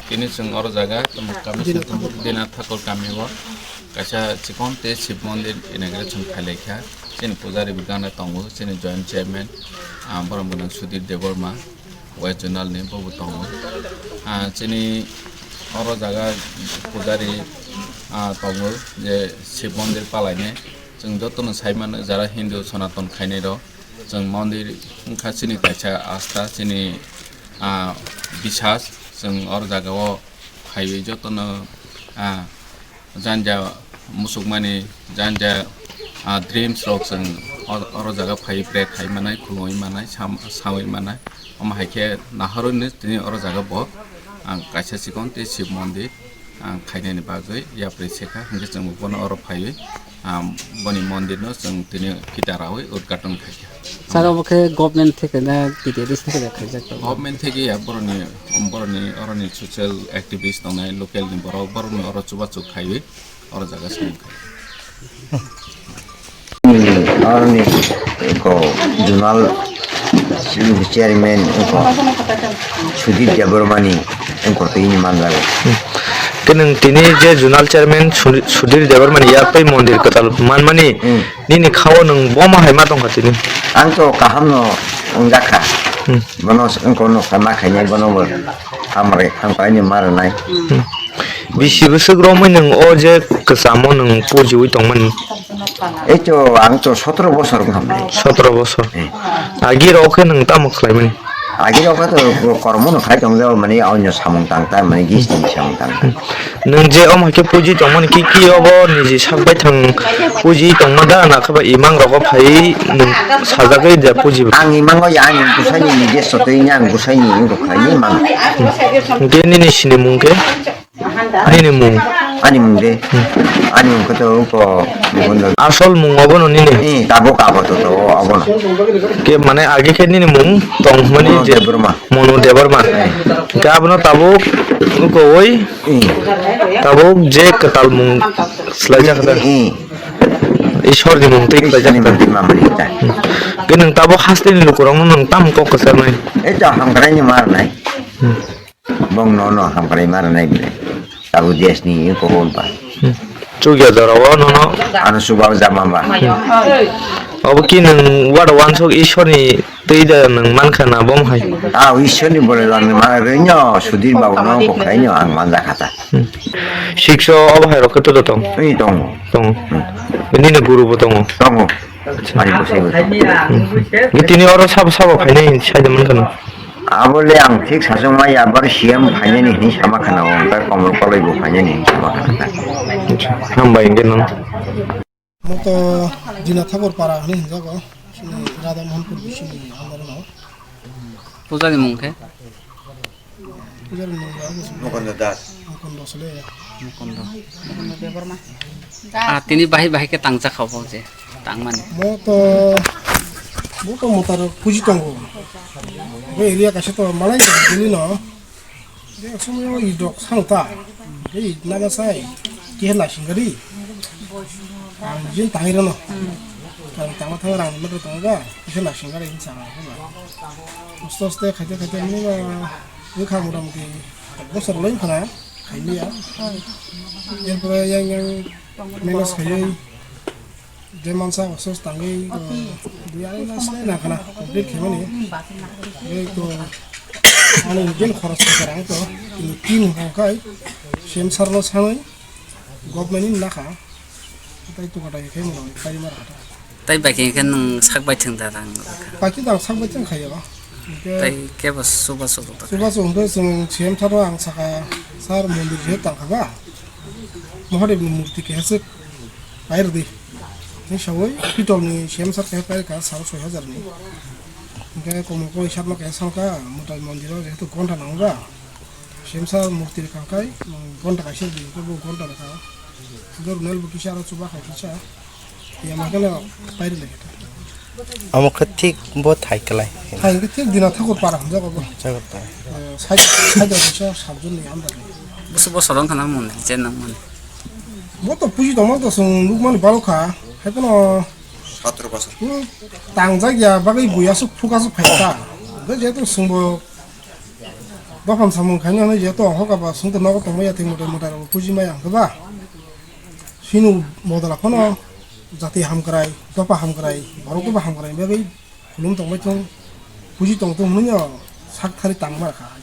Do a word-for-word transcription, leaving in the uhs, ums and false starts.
Tini chwng oro jaga tamo kami Dina songtong Thakur. Dina Thakur kami o kaisa chikon tei Shiv Mondir inauguration khailai kha. Chini pujari bo gana tongo, chini joint chairman, ah, borom gwnang Sudhir Debbarma, West Zonal ni bobo tongo. Ah, chini oro jaga pujari, ah, tongo je Shiv Mondir palainai. Chwng jotono sai mano jara Hindu Sanatan khainai rok. Chwng mondir wngkha chini kaisa asta, chini, ah, bisas. Chwng oro jaga o phaiwi jotono, ah, janja musukmani, janja, ah, dreams rok chwng or-, oro jaga phaiwi pray khai manai, khulumui manai, sam-, saui manai. Omo hai khe nahorwi tini oro jaga bo ang kaisa chikon tei Shiv mondir ang khainani bagwi yapri se kha, hwnkhe chwng bono oro phaiwi, ah, boni mondirno chwng tini phita raui udghaton khai kha. Sir, obo khe government theke na T T A D C theke khaijak tong? Government theke ya, boroni, boroni, oroni social activist tongnai, local ni borok, borokno oro chubachu khaiwi oro jaga samung khai. Aroni ko zonal chairman ko Sudhir Debbarmani ko tini manjago. Ke nwng tini je zonal chairman Sudhi-, Sudhir Debbarmani yak tei mondir kwtal manmani Hmm. nini khao nwng boma hai ma tongkha tini? Ang to kaham no wngjakha. Hmm. Bono wngko no kama khainai bono bo hamari thangkha ani maranai. Hmm. Bisi bwswk romwi nwng o je kwchamo nwng pujiwi tongmani? Ei to ang to sotro bosor wngkha mani. Sotro bosor. Eh. Agi rok khe nwng tamo khlaimani? Agi rok khe to kormo no khai tong jao mani onyo samung tang ta mani gis ni samung tang ta. Hmm. Nwng je omo hai khe puji tongmani ki ki obo niji sak baithang puji tongma da na khe ba imang rogo phai nwng sajagwi da puji? Ang imango ya ani gusai ni nije sotwi ni ang gusai ni wngkha ni mang. Hwnkhe nini sinimung khe? Nini mung? Ani mung de. Hmm. Ani mung khe to ko Mukundo. Asol mung obono nini? Eh, tabuk abo to to obono. Ke mane age khe nini mung tong mani Mono je Debbarma. Mono Debbarma. Eh. Ke abono tabuk ko oi Eh. tabuk je kwtal mung slai jak da. Eh. Ishwar ni mung twi slai jak da. Ishwar ni mung twi ma mani ta. Ke nwng tabuk haste ni lukurok no nwng tam kok kwchar nai. Eh, to hamkrai ni mar nai. Hmm. Bong no no hamkrai mara nai bile. Tabu desh ni ko hon pa. Hmm. Chukya dora o no no. Ano subao jama ba. Hmm. Obo ki nwng wada wansok Ishwar ni twi da nwng mankha na bom hai? Ah, Ishwar ni bole dan ma renyo Sudhir babu no ko khainyo ang manja khata. Hmm. Sikso obo hai rokhe to tong? Ei tong. Tong. Hmm. Ini ne guru bo tong. Tong. Ani bosai bo tong. Hmm. Tini oro sabo sabo khainai sai da mankha no. Abo le ang thik sachung ma ya, bar C M phainani hini sama khana o, ta Komol Koloi bo phainani hini sama khana. Hambai hingke nang. Moto Dina Thakur para hini hinjago, sini Radha Mohanpur bisini andar no. Pujari mung khe? Pujari mung ba, Mukondo Das. Mukondo sele ya. Mukondo. Mukondo Debbarma. Ah, tini bahai bahai khe tangcha kha bo je. Tangmani. Mo to, mo to motor puji tongo. Bo area kaisa to malai to dili no. Je sumo i dok sang ta. Ei nama sai. Ki hela singari. Ang jin tangi rano. Kan tama thang rang ni meter tang ga. Ki hela singari in sama. Oste oste khaite khaite mini ba. Ni kha mura muti. Bosor loin khana. Khailiya. Erpore yang yang manage khaiyai. Je mansa osos tangwi, uh, dui arai mas nai nangkhana complete khaimani. Ei to ani gen khoros khairang to, ini tin hongkai, C M sir no sanwi, government ni nakha, tai to katai khai mo, khai mar kata. Tai baki khe nwng sak bai thwng da rang. Baki dang sak bai thwng khayo. Hingke tai kebo suba suba ta. Suba suba hingke chwng C M sir no ang saka, sir mondir je tangkha ba, Mahadev ni murti khe se Pairdi. Ni sawui pitol ni C M sir khe pairka sal soi hajar ni. Hingke komol koi satma khe salka mutai mondir o jehetu gonta nango ba. C M sir murti rwkha khai, gonta kaisa di, bo gonta rwkha. Dornel bo kisa aro chuba khai kisa. Ya ma khe no pairdi le. Amo khe thik bo thai kwlai. Thai hingke thik Dina Thakur para hamjago bo. Jaga ta. Eh, sai, sai da kisa sabjun ni hamjak ni. Busu bosor wng khana mun, chen nang mun. Bo to puji tongma to chwng nukmani balo kha. Hai phano sotro bosor. Hmm, tangjak ya bagwi buya aswk phuk aswk phai ta. Hwnkhe jehetu chwngbo Dophani samung khaina hwnwi je to hoka ba sungte nogo tongmaya tei mwtai mwtai rok puji maya hwnkhe ba. Sinu bodol phano jati hamkrai, dopha hamkrai, borok dopha hamkrai bagwi khulum tongbai thung, puji tong thung hwnwi no sak thari tangma kha.